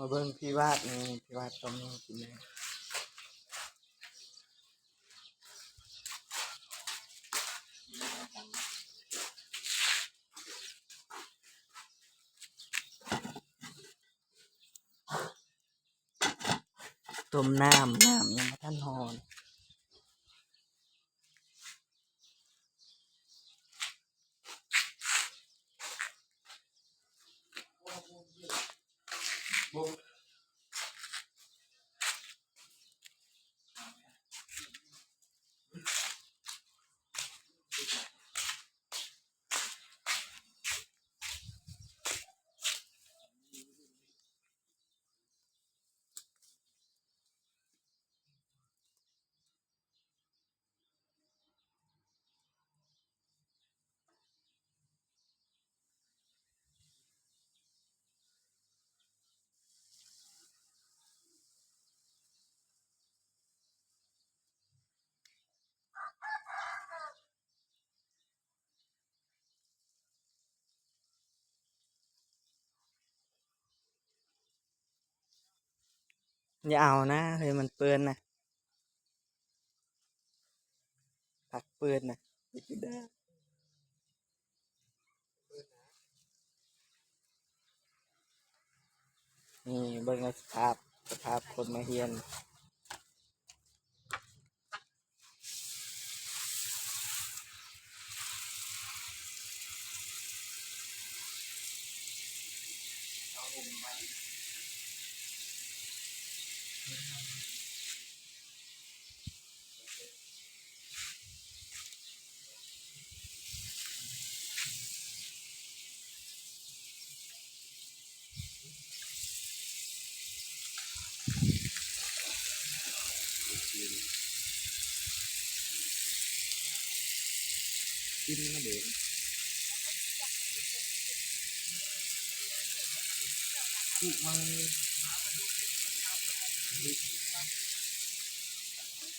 າເບິ່ງພີ່ວາດນີ້ ພີ່ວາດຕົ້ມຫຍັງກິນແດ່? ຕົ້ມນ້ຳ ນ້ຳຍັງບໍ່ທັນຮ້ອນ. ຢ່າເອົານະເຮີ້ຍ ມັນເປື້ອນນະ. ຜັກເປື້ອນນະ ນີ້ເບິ່ງສະພາບ ສະພາບຄົນມາຮຽນ.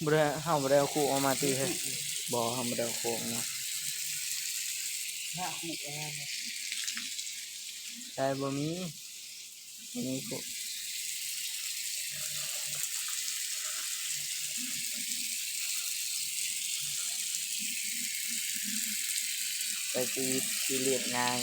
ບໍ່ໄດ້ ເຮົາບໍ່ໄດ້ເອົາຄຸອອກມາຕິເຮີ້ຍ? ບໍ່ ເຮົາບໍ່ໄດ້ເອົາຄຸອອກມາ. ໃສ່ບໍ່ມີ ບໍ່ມີຄຸ. ໃຊ້ຊີວິດທີ່ລຽບງ່າຍ.